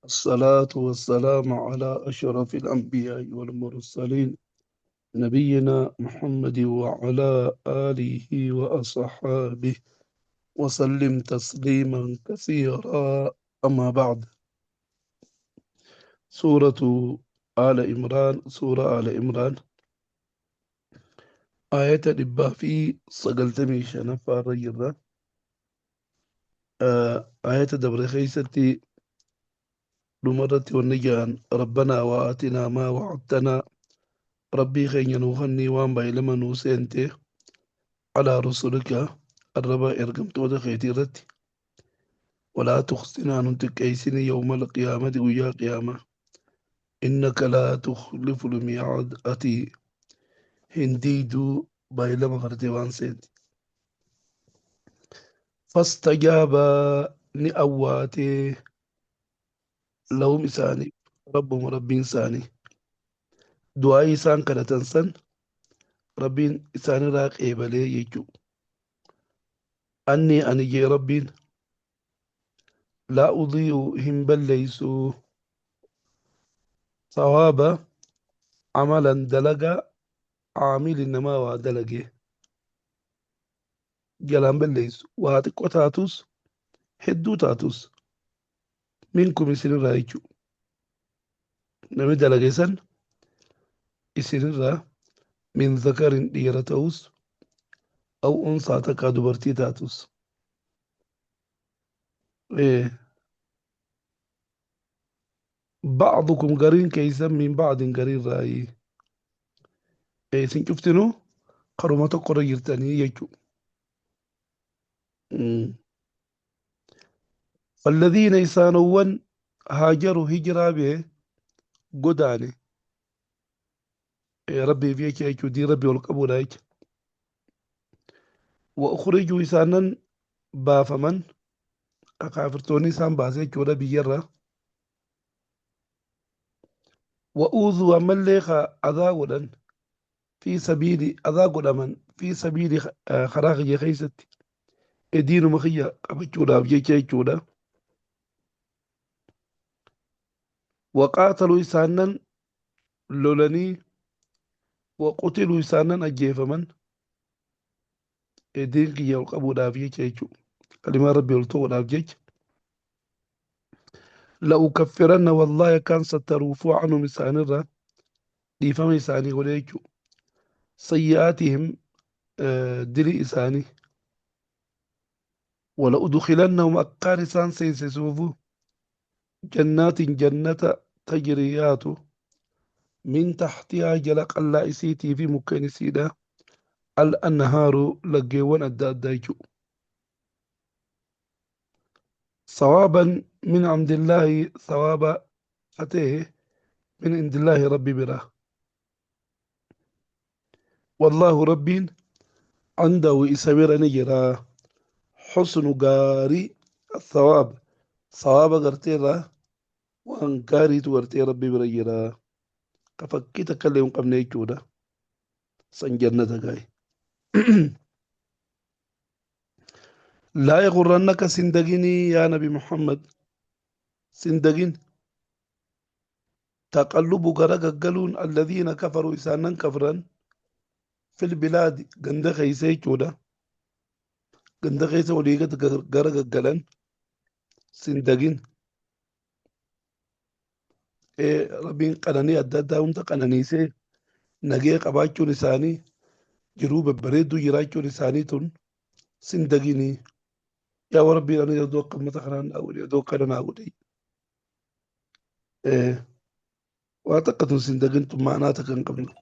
الصلاة والسلام على أشرف الأنبياء والمرسلين نبينا محمد وعلى آله وأصحابه وسلم تسليما كثيرا. أما بعد، سورة آل عمران، سورة آل عمران آية دبا في سقلتمي شنفا رجرة. آية دبر خيستي لمرت والنجان ربنا وآتنا ما وعدتنا ربي خين نوخني وان بايلما نوسنتي على رسلك الربا إرقمت ودخيتي ولا تخزنا ننتك يوم القيامة ويا قيامة إنك لا تخلف الميعاد أتي هنديدو بايلما غرتي وان سنتي. فاستجاب نأواتي لهم إساني ربهم ربي إنساني دعاء إسان كان تنسن ربين إساني راق إيبالي يجو أني أني جي ربين لا أضيع هم بل ليسوا ثواب عملا دلقا عامل إنما ودلقه جلان بليس وهاتك وتاتوس هدو تاتوس منكم إسن رايجو نمي دلقه سن إسن را من ذكر ديرتوس أو أنثى تكا دبرتي تاتوس. إيه بعضكم قرين كيسا من بعض قرين رأي. إيه سنشفتنو قرمة قريرتني يجو. فالذين يسانون هاجروا هجرة به قداني. إيه ربي فيك يجو دي ربي والقبول هيك. وأخرجوا إسانا بافمن أكافرتوني سان باسي كولا بيرا. وأوذوا مليخ أذاولا في سبيل أذاولا من في سبيل خراغ خيست الدين مخيا أبتشولا بيجي وقاتلوا إسانا لولني وقتلوا إسانا أجيفمن الدين كي يلقبوا دافيجي كلمة ربي يلتو دافيجي لأكفرن والله كان ستروفوا عنه مسانرة ديفم إساني وليكو سيئاتهم دلي إساني ولأدخلنهم أقار إسان سيسسوفو جنات جنة تجريات من تحتها جلق الله إسيتي في مكان سيدا الأنهار لقيوان الدادايجو صوابا من عند الله ثوابا أتيه من عند الله ربي براه والله ربي عنده إسابير نجرا حسن قاري الثواب ثواب قرتيرا وان قاري تورتي ربي بريرا كفكي تكلم قبل يجودا سنجنة قاي. لا يغرنك سندقيني يا نبي محمد سندقين تقلب غرق الذين كفروا إسانا كفرا في البلاد غند خيسي جودا غند خيسي وليغت غرق قلن سندقين. إيه ربين قناني أدادا وانت قنانيسي نجي قباچو لساني جروب بريدو جراچو لساني تون سندقيني يا ربي أنا يدوق متخران أولي يدوق أنا أولي. إيه وأعتقد سندقين معناتك قبل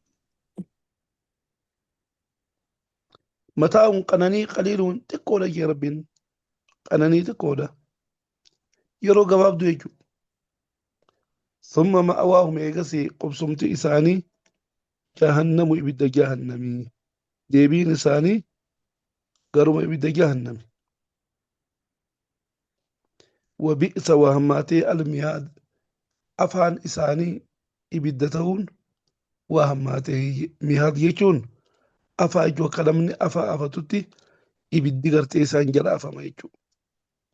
متاع قناني قليل تقول يا ربي قناني تقول يرو قباب دويجو ثم مأواهم إيقسي قبصمت إساني جهنم إبدا جهنمي ديبين إساني قرم إبدا جهنمي وبئس وهماتي المياد أفعل إساني إبدتهون وهماتي مياد يجون أفا وكلمني أفا أفتتي إبدي قرتي إسان جل أفا ما يجو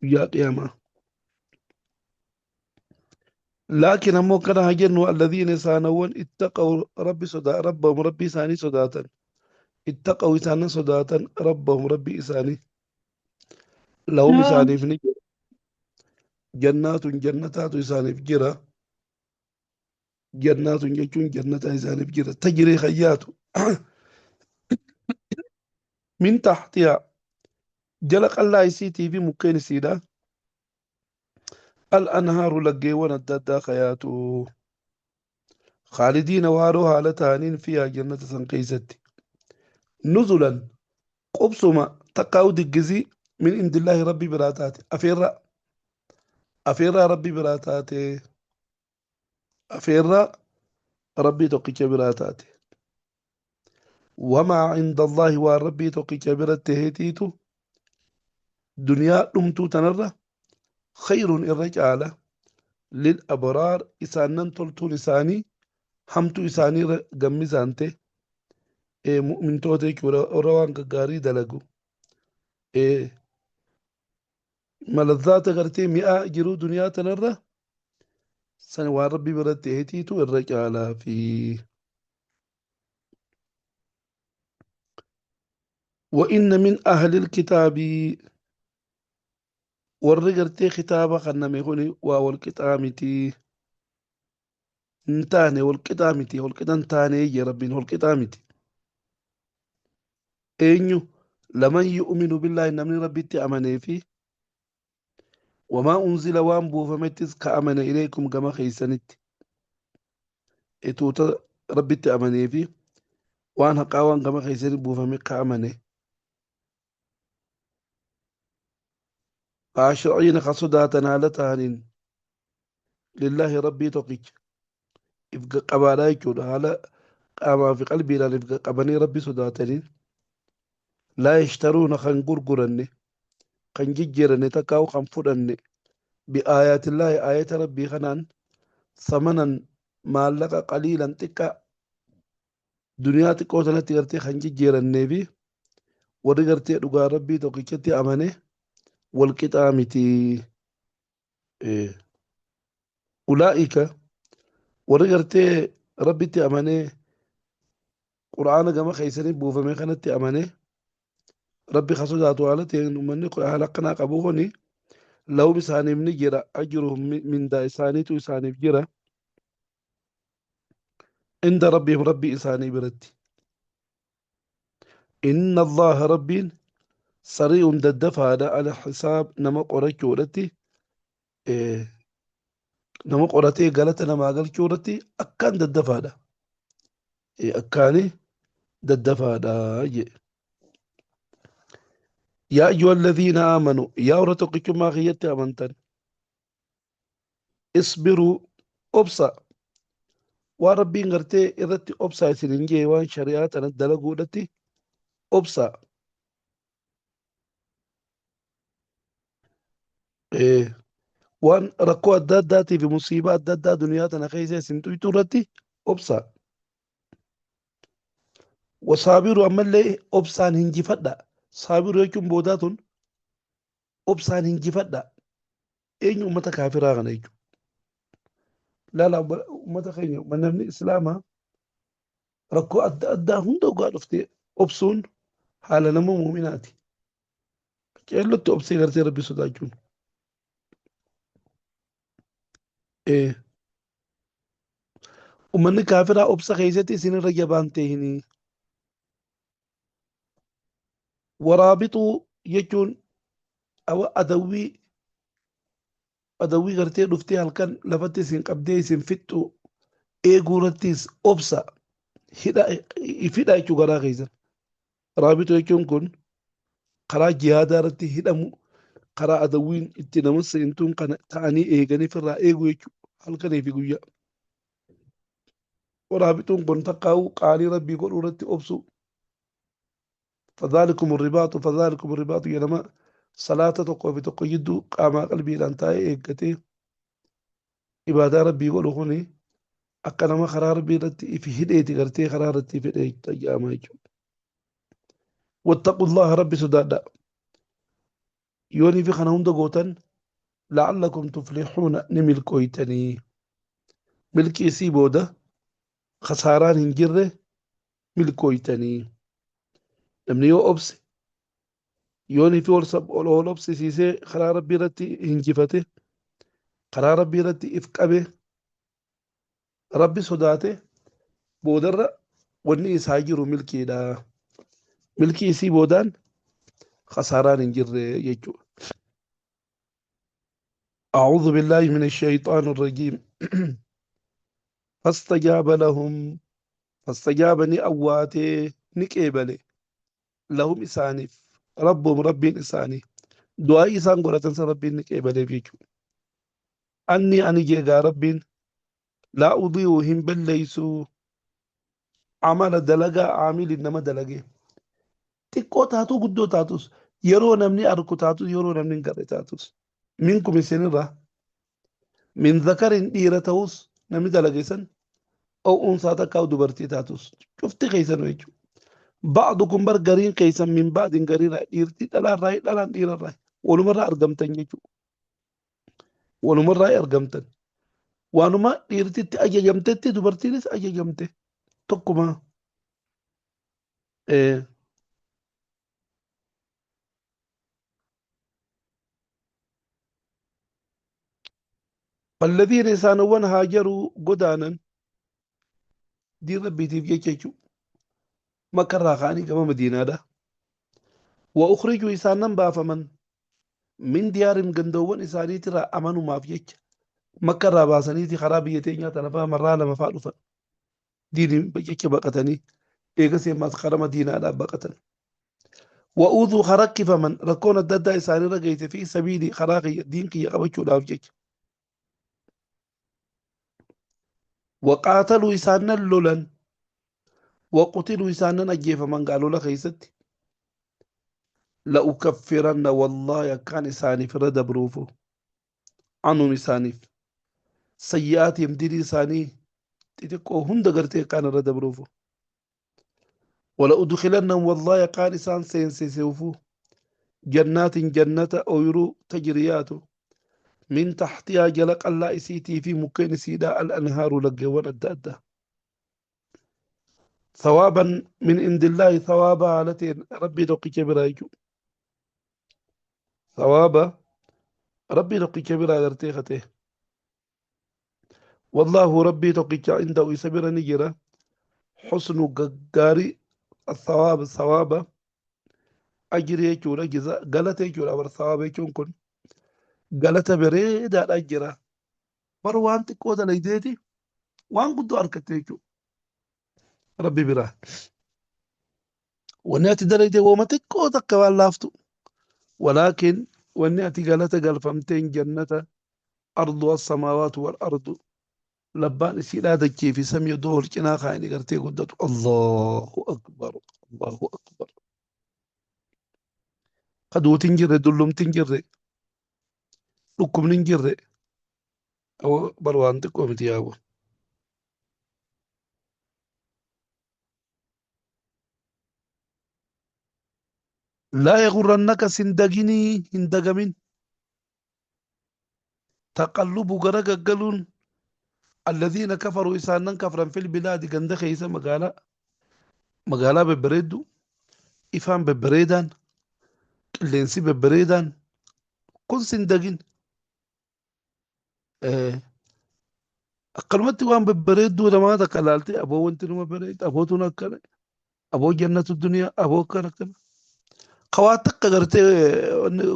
يا قيامة. Laakiin ammoo akkana haa jennu alladhiina isaanawwan ittaqaw rabbi sodaa rabbahum rabbii isaanii sodaatan ittaqaw isaanan sodaatan rabbahum rabbii isaanii lahum isaaniif ni jira jannaatun jannataatu isaaniif jira jannaatun jechuun jannataa isaaniif jira tajrii hayyaatu min tahtihaa jala qallaa isiitii fi mukkeen isiidha Al-anhaaru laggeewwan adda addaa kayaatu. Khaalidiina waaroo haala ta'aniin fiihaa jannata san keessatti. Nuzulan qubsuma takkaa'u diggizii min indillaahi rabbi biraa taate afeerraa afeerraa rabbi biraa taate afeerraa rabbii tokkicha biraa taate. Wamaa inda Allaahi waan rabbii tokkicha biratti heetiitu duniyaa dhumtuu tanarra khayrun irra caala lil abraar isaannan toltuun isaanii hamtuu isaanii irra gammisaante mu'mintoota jechuudha warra waan gaggaarii dalagu malazzaata gartee mi'aa jiruu duniyaa tanarra san waan rabbii biratti heetiitu irra caalaa fi وإن من أهل الكتاب warri gartee kitaaba kanname kuni waa wal qixaa miti hin taane wal qixaa miti wal qixa hin taane jee rabbiin wal qixaa miti eenyu laman yu'minu billaahi namni rabbitti amanee fi wamaa unzila waan buufamettis ka amane ilaykum gama keeysanitti tuuta rabbitti amanee fi waan haqaa waan gama keeysanitti buufame ka amane khaashiciina ka sodaatan haala tahaniin lillaahi rabbii tokkicha if qabaadhaa jechuudha haala qaamaa fi qalbiidhaan if qabanii rabbi sodaataniin laa yashtaruuna kan gurguranne kan jijjiiranne takkaa'u kan fudhanne bi'aayaatillaahi aayata rabbii kanaan samanan maallaqa qaliilan xiqqaa duniyaa xiqqoo sanatti gartee kan jijjiirannee fi warri gartee dhugaa rabbii tokkichatti amane wal qixaa miti. Ulaa'ika warri gartee rabbitti amanee qur'aana gama keessanii buufame kanatti amane rabbi ka sodaatu haala ta'een uummanni kun haala akkanaa qabu kuni lahum isaaniif ni jira ajruhum mindaa isaaniitu isaaniif jira inda rabbihim rabbii isaanii biratti inna allaha rabbiin sari'un daddafaadha ala hisaab nama qorachuudhatti nama qoratee galata namaa galchuu irratti akkaan daddafaadha. Akkaani daddafaadha jedhe. Yaa ayyuha alladhiina aamanu yaa warra tokkichummaa kiyyatti amantan isbiruu obsa waan rabbiin gartee irratti obsaa isin hin jee waan shari'aa tana dalaguudhatti obsa. Waan rakkoo adda addaatii fi musiibaa adda addaa duniyaa tana keessa isin tuyxuu irratti obsa. Wasaabiru ammallee obsaan hinjifadha. Saabiru jechuun boodaa tun obsaan hinjifadha. Eenyu ummata kaafiraa kana jechuudha. Laala ummata keenya namni islaamaa rakkoo adda addaa hunda ogaa dhuftee obsuun haala nama muuminaati. Qaceellotti obsee gartee rabbi sodaachuun. Ummanni kaafiraa obsa keessatti isinirra jabaan ta'inii. Waraabixuu jechuun adawwii adawwii gartee dhuftee halkan lafatti isin qabdee isin fixxu eeguu irrattis obsa hidha ifidha jechuu garaa keessan. Raabixuu jechuun kun karaa jihaadaa irratti hidhamu karaa adawwiin itti nama seentuun kana ta'anii eeganiif irraa eegu jechuudha halkanii fi guyyaa. Waraabixuun kun takkaa'uu qaalii rabbii godhuu irratti obsuu. Fadhaalikum ribaaxu fadhaalikum ribaaxu jedhama salaata tokkoo fi tokko jidduu qaamaa qalbiidhaan taa'ee eeggatee ibaadaa rabbii godhu kuni akka nama karaa rabbii irratti ifi hidheeti gartee karaa irratti if hidhee jedhama jechuudha. Wattaqullaha rabbi sodaadha. Yoonii fi kana hunda gootan la'allakum tuflixuuna ni milkooytanii. Milkii isii booda khasaaraan hin jirre milkooytanii. Namni yoo obse, yoon fi ol ol obsisiisee karaa Rabbii irratti hinjifate, karaa Rabbii irratti if qabe, Rabbi sodaate, boodarra wanni isaa jiru milkiidha. Milkii isii boodaan khasaaraan hin jirre jechuudha. أعوذ بالله من الشيطان الرجيم. فاستجاب لهم، فاستجاب ni awwaatee ni qeebale، لهم isaaniif، ربهم rabbiin isaanii du'aa isaan godhatan san rabbiin ni qeebaleef jechuudha. أني ani jeegaa rabbiin لا أضيع hin balleeysu عمل dalagaa عامل nama dalagee, xiqqoo taatu guddoo taatus, yeroo namni arku taatus, yeroo namni hin garre taatus, منكم isinirraa، من ذكر dhiira ta'us namni dalage san، أو أنثى takkaa dubartii taatus, cufti keessan jechuudha. بعضكم bar gariin keessan، من بعض gariirraa, dhiirti dhalaarraa, dhalaan dhiirarraa, walumarraa argamtan jechuudha. Walumarraa argamtan. Waanuma dhiirtitti ajajamtetti dubartiinis ajajamte tokkuma. فالذين isaanowwan هاجروا godaanan diin rabbiitiif jecha jechuudha. Makkarraa ka'anii gama Madiinaadha. وأخرجوا isaanan baafaman، من ديارهم gandoowwan isaaniitirraa amanumaaf jecha makkarraa baasaniiti karaa biyya teenyaa tana fa'aa marraa lama fa'aa dhufan. Diiniin jecha baqatanii eegas ammaas karaa Madiinaadhaaf baqatan. وأوذوا harakkifaman, rakkoon adda addaa isaanirra geesse، في سبيلي karaa kiyya diin kiyya qabachuudhaaf jecha. وقاتلوا isaanan lolan، وقتلوا isaanan ajjeefaman gaa lola keessatti. لأكفرن والله akkaan isaaniif irra dabruufu، عنهم isaaniif، سيئاتهم dilii isaanii xixiqqoo hunda gartee akkaan irra dabruufu. ولأدخلنهم والله akkaan isaan seensisuufu، جنات jannata ooyiruu، تجري yaatu، من تحتها jala qallaa isiitii fi mukkeen isiidhaa، الأنهار laggeewwan adda addaa. ثوابا من عند الله thawaaba haala ta'een rabbii tokkicha biraa jechuudha. Thawaaba rabbii tokkicha biraa gartee katee. والله rabbii tokkicha عنده isa bira ni jira حسن gaggaarii الثواب thawaaba ajrii jechuudha, galata jechuudha. Bar thawaaba jechuun kun galata bareedaadha jira. Bar waan xiqqoo dalaydeeti waan guddoo argatte jechuudha. Rabbi biraa. Wanni ati dalayde wooma xiqqoo takka, waan laaftu. ولكن wanni ati galata galfamteen jannata عرضها السماوات والأرض labbaan isiidhaa dachee fi samii iddoo wal cinaa kaa'anii gartee guddatu. الله أكبر، الله أكبر. Kaduuti hin jirre, dullumti hin jirre, dhukkubni hin jirre. Bar waan xiqqoo miti yaaboo. لا يغرنك sin daginii, hin dagamin، تقلب gara gaggaluun، الذين كفروا isaanan kafran، في البلاد ganda keessa, magaalaa magaalaa babbareeddu, ifaan babbareedaan, qilleensi babbareedaan kun sin dagin. Akkanumatti waan babbareedduu namaa takka laaltee, aboo wanti numa bareeda, abootuun akkana, aboo jannatu duniyaa, aboo akkana akkana. Kawaa takka gartee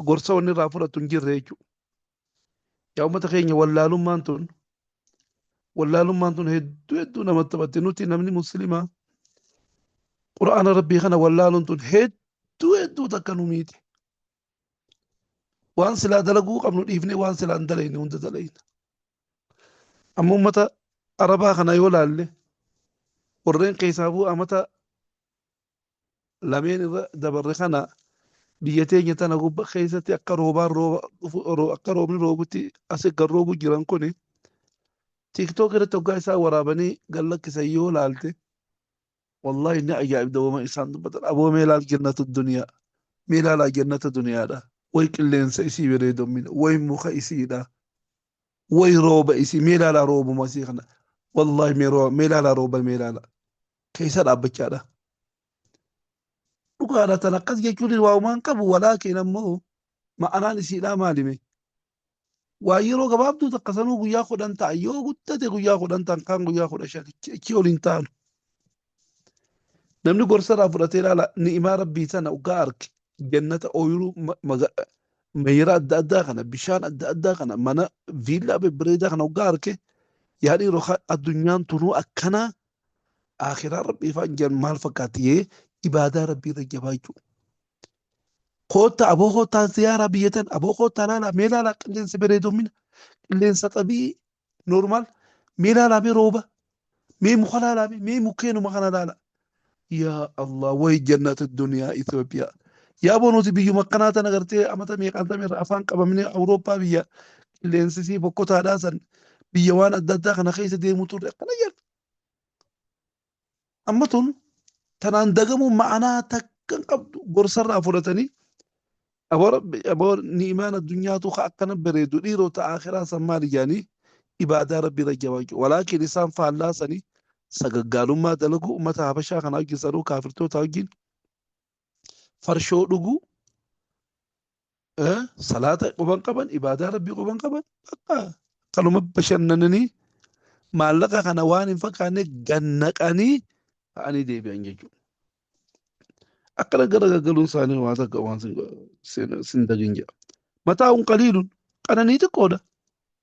gorsa wanni irraa fudhatu hin jirre jechuudha. Yaa uummata keenya, wallaalummaan tun hedduu hedduu namatti taphatti. Nuti namni muslimaa qura'aana rabbii kana wallaaluun tun hedduu hedduu takka nu miite. Waan silaa dalaguu qabnu dhiifnee waan silaa hin dalayne hunda dalayna. Amma uummata arabaa kana yoo laalle, warreen keessaafuu amata lameen irra dabarre kana biyya teenya tana gubba keessatti akka roobaan rooba dhufu, akka roobni roobutti asi gad roobu jiran kuni, TikTok irratti hoggaa isaa waraabanii gad lakkisan yoo laalte, wallahi ni ajaa'ibda wama isaan dubbatan. Aboo mee laal jannatu duniyaa, mee laalaa jannata duniyaadha, way qilleensa isii bareedommina, way muka isiidha, way rooba isii, mee laalaa roobuma isii kana. Wallaahi mee laalaa rooba mee laala. Keessa dhaabbachaadha. Dhugaadha tan akkas jechuun waa umaan qabu walaakin ammoo ma'anaan isiidhaa maalime. Waa yeroo gabaabduu takka sanuu guyyaa 10 ta'a yoo guddate guyyaa 10 ta'an kaan guyyaa 15 achi ol hin taanu. Namni gorsa irraa fudhatee ilaala ni'imaa rabbii tana ugaa arge jannata ooyiruu mayira adda addaa kana bishaan adda addaa kana mana viillaa bebbareedaa kana ugaa arge yaa dhiiroo addunyaan tunuu akkanaa akhiraa rabbii faan jedhan maal fakkaatti yee ibaadaa rabbii irra jabaachuu. Koottaa aboo koottaa ziyaaraa biyya tan aboo koottaa laalaa mee laalaa qilleensa bareedoomina qilleensa xabii normaal mee laalaa mee rooba mee muka laalaa mee mukkeenuma kana laalaa. Yaa Allah way jannata duniyaa Itoophiyaa. Yaa boo nuti biyyuma akkanaa tana gartee amata meeqaan tamee irra afaan qabamnee Awurooppaa biyya qilleensisii fokkotaadhaa san biyya waan adda addaa kana keessa deemuu turre akkana jedha. Amma tun tanaan dagamuun ma'anaa takka hin qabdu gorsarraa fudhatanii aboo rabbi aboo ni'imaan addunyaatu ka akkana bareedu dhiiroo ta akhiraa san maali jedhanii ibaadaa rabbi irra jabaachuu walaakin isaan faallaa sanii sagaggaalummaa dalaguu ummata habashaa kana wajjin sanuu kaafirtoota wajjin farshoo dhuguu salaata quban qaban ibaadaa rabbii quban qaban bakka kanuma bashannananii maallaqa kana waan hin fakkaanne gannaqanii ka'anii deebi'an jechuudha. Akkana gara gaggaluun isaanii waan takka waan sin dagin jedha. Mataa'uun qaliilun qananii xiqqoodha.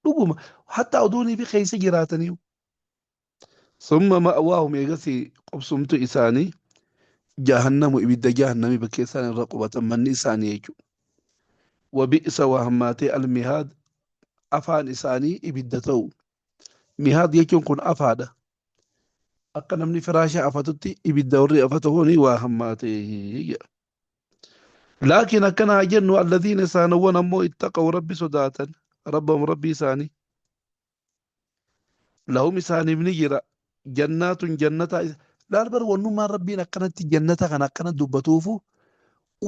Dhuguma hattaa oduunii fi keessa jiraatanii. Summa ma'waahum eegasii qubsumtu isaanii jahannamu ibidda jahannami bakkee isaan irra qubatan manni isaanii jechuudha. Wabi'sa waa hammaatee almihaad afaan isaanii ibidda ta'u. Mihaad jechuun kun afaadha. Akka namni firaasha afatutti ibidda warri afatu kuni waa hammaatee jedha. Laakiin akkana haa jennu alladhiina isaanowwan ammoo ittaqaw rabbi sodaatan rabbahum rabbii isaanii. Lahum isaaniif ni jira jannaatun jannata laal bar wannummaan rabbiin akkanatti jannata kana akkana dubbatuufu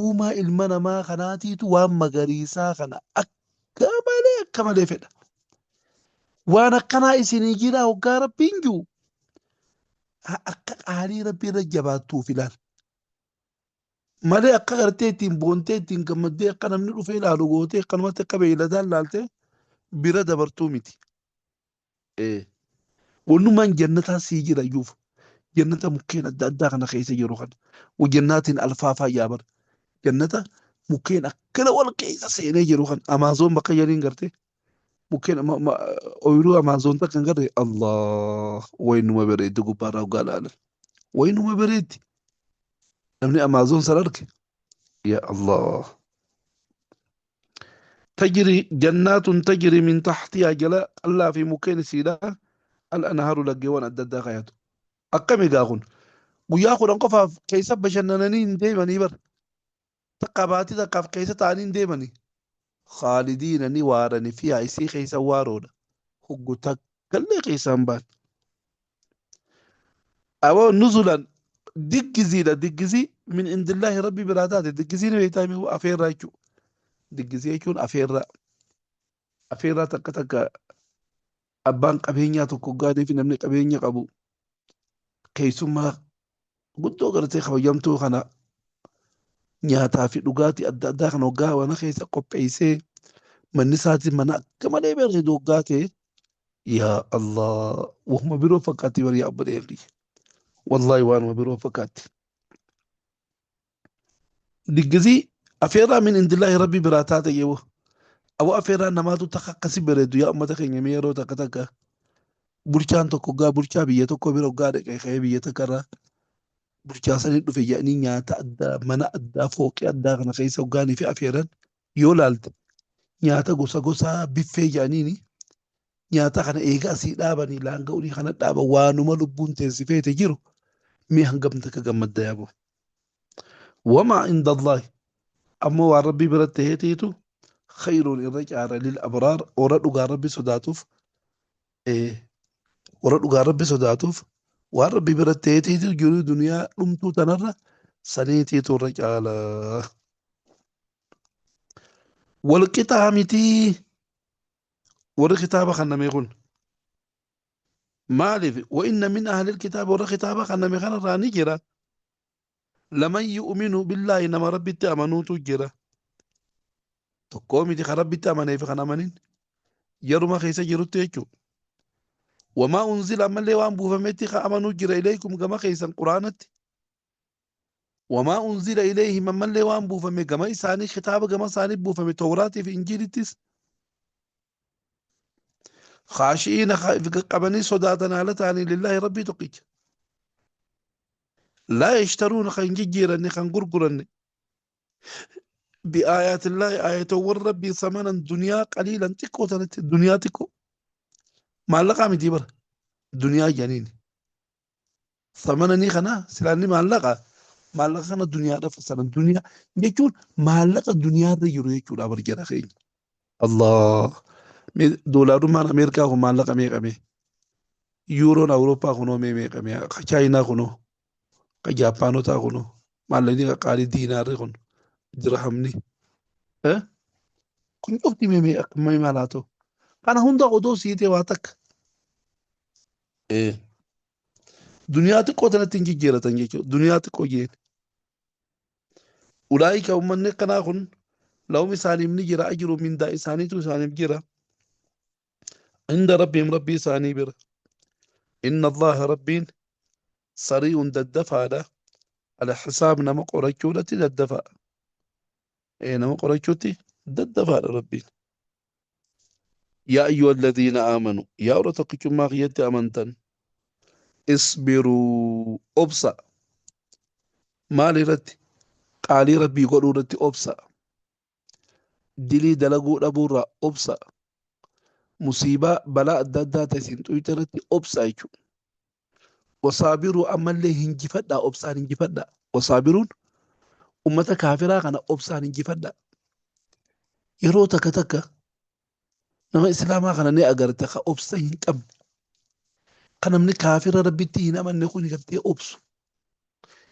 uumaa ilma namaa kanaatiitu waan magariisaa kana akka malee akka malee fedha. Waan akkanaa isinii jira hoggaa rabbiin jiru akka qaalii rabbii irra jabaattuuf ilaal. Malee akka gartee ittiin boontee ittiin gammaddee akka namni dhufee ilaalu gootee akkanumatti akka beeyladaan laaltee bira dabartuu miti. Ee. Wannummaan jannataa sii jira iyyuuf. Jannata mukkeen adda addaa kana keessa jiru kana. Jannaatiin alfaafaa yaabar. Jannata mukkeen akkana wal keessa seenee jiru kana. Amaazoon bakka jedhaniin gartee. Mukkeen ooyiruu Amaazoon takka hin garree Allah wayinuma bareeddi gubbaarraa hoggaa ilaalan. Wayinuma bareeddi. Namni Amaazoon san arge yaa Allah. Tajri jannaatun tajri min tahtihaa jala qallaa fi mukkeen isiidha al anhaaru laggeewwan adda addaa kaayatu. Akkami egaa kun guyyaa 10 qofaaf keessa bashannananii hin deemanii bar. Takka baatii takkaaf keessa ta'anii hin deemanii. Khaalidiina ni waarani fiihaa isii keessa waaroodha. Hoggu takkallee keessaa hin baan. Aboo nuzulan diggiziidha diggizii min indillaahi rabbi biraa taate diggizii ni beektaa himi afeerraa jechuudha. Diggizii jechuun afeerraa. Afeerraa takka takka abbaan qabeenyaa tokko gaadee fi namni qabeenya qabu keessummaa guddoo gartee kabajamtuu kana nyaataa fi dhugaatii adda addaa kana hoggaa mana keessa qopheessee manni isaatii mana akka malee bareedu hoggaa ta'e yaa Allah wahuma biroo fakkaatti bari yaa obboleeyyan kiyya wallaahi waanuma biroo fakkaatti. Diggisii afeerraa min indillaahi rabbi biraa taate yeewoo aboo afeerraa namaatu takka akkasi bareedu yaa ummata keenya mee yeroo takka takka bulchaan tokko hoggaa bulchaa biyya tokko bira hoggaa dhaqee ka'ee biyya takka irraa bulchaa sanii dhufe jedhanii nyaata addaa mana addaa fooqii addaa kana keessa hoggaanii fi afeeran yoo laalte nyaata gosa gosaa biffee jedhaniini nyaata kana eega asii dhaabanii laanga olii kana dhaaban waanuma lubbuun teessi feete jiru mee hangam takka gammadda yaaboo. Wamaa inda Allaahi ammoo waan rabbii biratti taheetiitu khayruun irra caala lil abraar warra dhugaa rabbi sodaatuuf warra dhugaa rabbi sodaatuuf waan rabbii biratti taheetiitu jiruu duniyaa dhumtuu tanarra saniitiitu irra caala. Wal qixaa mitii warri kitaaba kanname kun. Maaliif wa inna min ahlil kitaaba warra kitaaba kanname kanarraa ni jira laman yu'minu billaahi nama rabbitti amanuutu jira. Tokkoo miti kan rabbitti amanee fi kan amanin yeruma keessa jirutti jechuudha. Wamaa unzila ammallee waan buufametti kan amanuu jira ilaykum gama keessan quraanatti. Wamaa unzila ilayhim ammallee waan buufame gama isaanii kitaaba gama isaanii buufame tawraatii fi injiilittis khaashi'iina qabanii sodaatan haala ta'anii lillaahi rabbii tokkicha. Laa yashtaruuna kan jijjiiranne kan gurguranne bi'aayaatillaahi aayatowwan rabbii samanan duniyaa qaliilan xiqqoo tanatti duniyaa xiqqoo maallaqaa miti bara duniyaa janiini. Samananii kana silaanni maallaqa maallaqa kana duniyaadha fassaran duniyaa jechuun maallaqa duniyaarra jiru jechuudha bar jara keenya. Allah mee doolaarummaan Ameerikaa kun maallaqa meeqa mee? Yuuroon Awurooppaa kunoo mee meeqa mee? Ka Chaayinaa kunoo ka Jaappaanotaa kunoo maallaqni qaqqaalii diinaarri kun dirhamni. Eh? Kun cufti mee mee akkamii maal haa ta'u? Kana hunda odoo siitee waa takka. Eh. Duniyaa xiqqoo tanatti hin jijjiiratan jechuudha. Duniyaa xiqqoo jeen. Ulaa'ika uummanni akkanaa kun lahum isaaniif ni jira ajru mindaa isaaniitu isaaniif jira. Inda rabbihim rabbii isaanii bira. Inna Allaha rabbiin sari'un daddafaadha. Ala hisaab nama qorachuudhatti daddafaa. Ee nama qorachuutti daddafaadha rabbiin. Yaa ayyuha alladhiina aamanu yaa warra tokkichummaa kiyyatti amantan isbiruu obsa maal irratti qaalii rabbii godhuu irratti obsa dilii dalaguu dhabuu irraa obsa musiibaa balaa adda addaa ta'e isin xuyxe irratti obsa jechuudha. Wasaabiruu ammallee hinjifadhaa obsaan hinjifadhaa. Wasaabiruun ummata kaafiraa kana obsaan hinjifadhaa. Yeroo takka takka nama islaamaa kana ni agarta ka obsa hin qabne. Ka namni kaafira rabbitti hin amanne kun gartee obsu.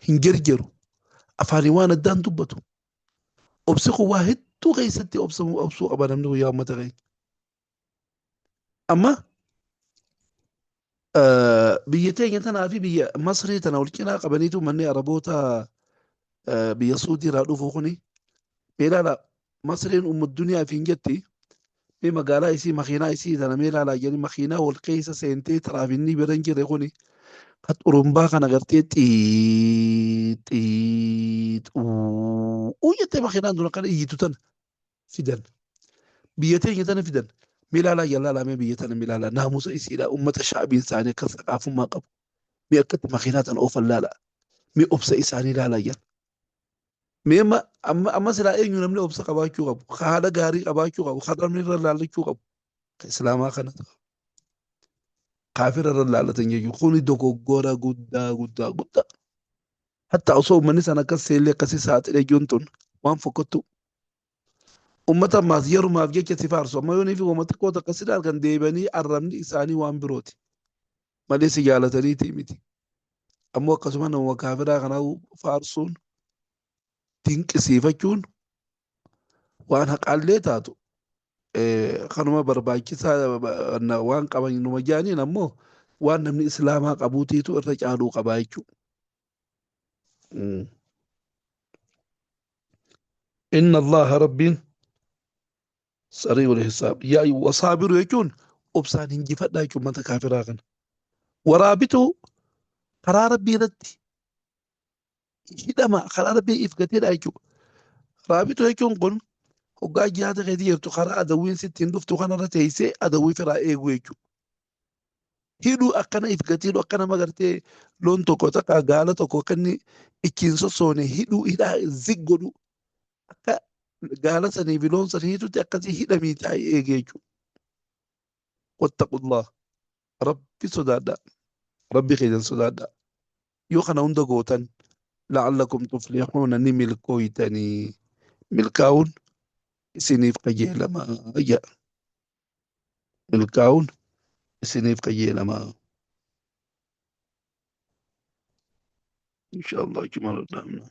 Hin jerjeru. Afaanii waan addaan dubbatu. Obsi kun waa hedduu keessatti obsuu qaba namni guyyaa ummata keenya. Amma biyya teenya tanaa fi biyya Masrii tana wal cinaa qabaniitu manni Araboota biyya Suudii irraa dhufu kuni mee ilaala Masriin umma duniyaa fi hin jetti mee magaalaa isii makiinaa isii tana mee ilaalaa jedhanii makiinaa wal keessa seentee tiraafinni bira hin jirre kuni ka xurumbaa kana gartee xii xii xuu jettee makiinaan dura kana iyyitu tana fidan. Biyya teenya tana fidan. Mee ilaalaa jallaalaa mee biyya tana mee ilaalaa naamusa isiidha ummata shaabiin isaanii akka saqaafummaa qabu. Mee akkatti makiinaa tana oofan laala. Mee obsa isaanii ilaalaa jala. Mee amma amma amma silaa eenyu namni obsa qabaachuu qabu. Ka haala gaarii qabaachuu qabu. Ka namni irra laallachuu qabu. Ka islaamaa kana ta'u. Kaafira irra laallatan jechuudha. Kuni dogoggora guddaa guddaa guddaa. Hatta osoo uummanni sana akkas seellee akkasii saaxilee jiruun tun waan fokkottu. Ummata ammaas yerumaaf jecha si faarsu. Amma yoonii fi wama xiqqoo takka si argan deebi'anii arrabni isaanii waan birooti. Malee si jaalataniitii miti. Ammoo akkasuma nama kaafiraa kanaa faarsuun dinqisiifachuun waan haqaallee taatu kanuma barbaachisaa waan qaban numa jaaniin ammoo waan namni islaamaa qabuutiitu irra caaluu qabaa jechuudha. Inna Allaha Rabbiin sari'ul hisaab. Yaa wasaabiru jechuun obsaan hinjifadhaa jechuun mata kaafiraa kana. Waraabitu karaa Rabbii irratti hidhama karaa Rabbii if gateedha jechuudha. Raabitu jechuun kun hoggaa jihaada keetii jirtu karaa adawwiin sitti hin dhuftu kanarra teessee adawwii firaa eeguu jechuudha. Hidhuu akkana if gatiidhu akka nama gartee loon tokko takka gaala tokko akka inni ittiin sossoone hidhuu hidhaa zig godhu akka gaala sanii fi loon sanii hidhutti akkasii hidhamii taa'ee eegee jechuudha. Wattaqullah rabbi sodaadhaa rabbi keessan sodaadhaa yoo kana hunda gootan la'allakum tuflihuuna ni milkooytanii milkaa'uun isiniif qajeelamaa jedha. Milkaa'uun isiniif qajeelamaa. Insha Allah achuma irra dhaabna.